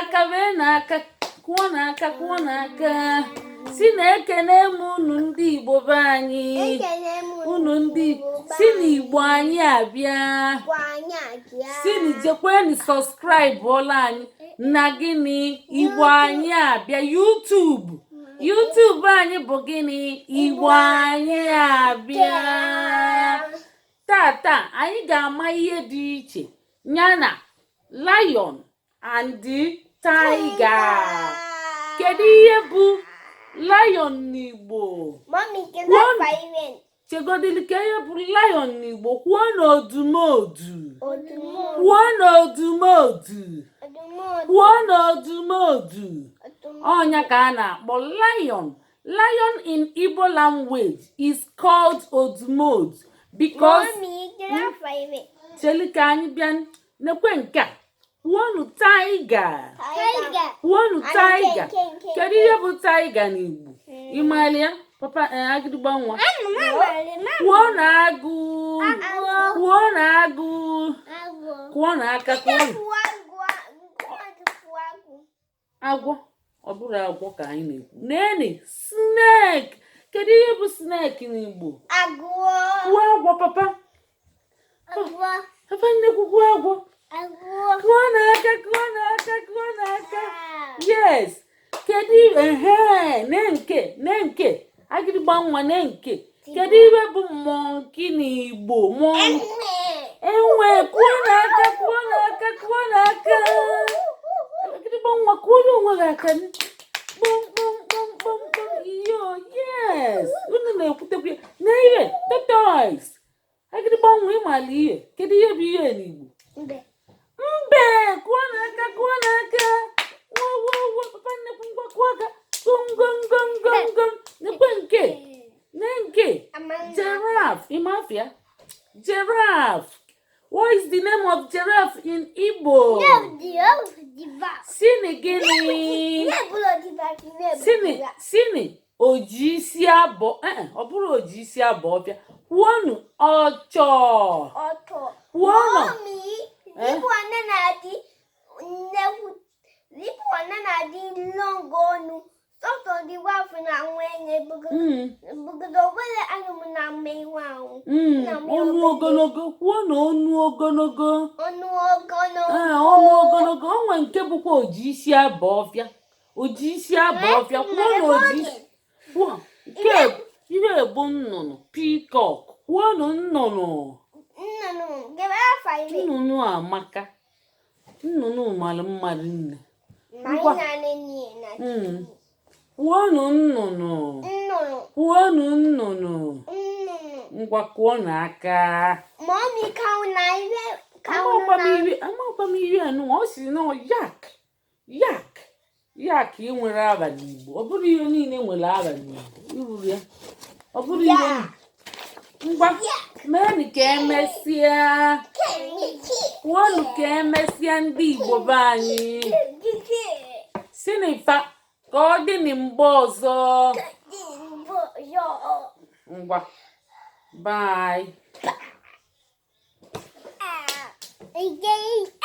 N'aka, bee n'aka, kụọ n'aka, kụọ n'aka. Si na ekene m unu, ndị Igbo be anyị. Ekele m. Unu ndị si na Igbo anyị abịa. Si na jekweni subscribe ọla anyị na gịnị? Igbo anyị abịa YouTube. YouTube anyị bụ gịnị? Igbo anyị abịa. Tata anyị ga-ama ihe dị iche ya na lion and tiger. Kedu ihe bụ lion n'Igbo? Mommy, kedu afa ihe? Chegodili, ka ihe bụ lion n'Igbo? Kwuo na odumodu. Odumodu. Kwuo na odumodu. Odumodu. Kwuo na odumodu. Odumodu. Ọnya ka a na-akpọ lion. Lion in Igbo language is called odumodu because Mommy, kedu afa ihe? Cheli ka anyị bịa nekwe nke a. Kwuonu tiger. Tiger. Kwuonu tiger. Nke, nke, Kedu ihe bụ tiger n'Igbo? Ịmaala ya, papa? Eh, agịdịgba nwa, kwuo na agụ. Kwuo na agụ. Kwuo na aka, kwuo agwọ. Ọ bụrụ agwọ ka anyị na-ekwu. Nene snake. Kedu ihe bụ snake n'Igbo? Agwọ. Kwuo agwọ, papa. Agwọ. Papa nnekwu, kwuo agwọ. Agwọ. Kụọ n'aka, kụọ n'aka, kụọ n'aka. Yes. Kedu ehe, ne nke, ne nke, agịrịgba nwa, ne nke. Kedu ihe bụ monkey n'Igbo? Monkey, enwe. Kụọ n'aka, kụọ n'aka, kụọ n'aka. Agịrịgba nwa, kụọrọ onwe gị aka. Kpom kpom kpom kpom kpom. Iyo, yes, unu na-ekwutekwu ya na ihe tortoise. Agịrịgba nwa, ịmala ihe? Kedu ihe bụ ihe n'Igbo? Mbe. Mbe. Kụọ n'aka, kụọ n'aka. Wo wo wo, papa nnekwu, ngwa, kụọ aka. Gom gom gom gom gom. Nekwe nke, ne nke giraffe. Ịmafia giraffe? What is the name of giraffe in Igbo? Sini gịnị? Sini, sini oji isi abọ. Eh, ọ bụrụ oji isi abọ ọbịa. Kwuonu ọchọ. Ọtọ. Kwuonu. Mommy, Eh? zipụ one na-adị nnekwu, zipụ one na-adị long ọnụ. Sọsọ dị wafụ na nwa enye bugodo obere anụmụ na mma ihu ahụ. Ọnụ ogologo. Kwuo na ọnụ ogologo. Ọnụ ogologo. Ee, ọnụ ogologo. O nwere nke bụkwa oji isi abọ ọfịa. Oji isi abọ ọfịa. Kwuo na oji isi. Kwuo nke ihe bụ nnụnụ peacock. Kwuo na nnụnụ. Nnụnụ, gebe afa ire. Nnụnụ amaka. Nnụnụ mara mma rinne. Ma Ngwa. anyị na-anị na Kwuonụ nnụnụ. Nnụnụ. Kwuonụ nnụnụ. Nnụnụ. Ngwa, kụọ n'aka. Mommy, ka na ire ka Amakwa m na iri, amakwa m iri anụ. Ọ sị na yak, yak, yak ị nwere aba n'Igbo. Ọ bụrụ ihe niile nwere aba n'Igbo, iruru ya ọ bụrụ ihe. Ngwa, meenụ ka emesịa. Kwuonụ ka emesịa, ndị Igbo be anyị. Si n'ifa ka ọ dị na mgbe ọzọ. Ngwa, bye. Ah.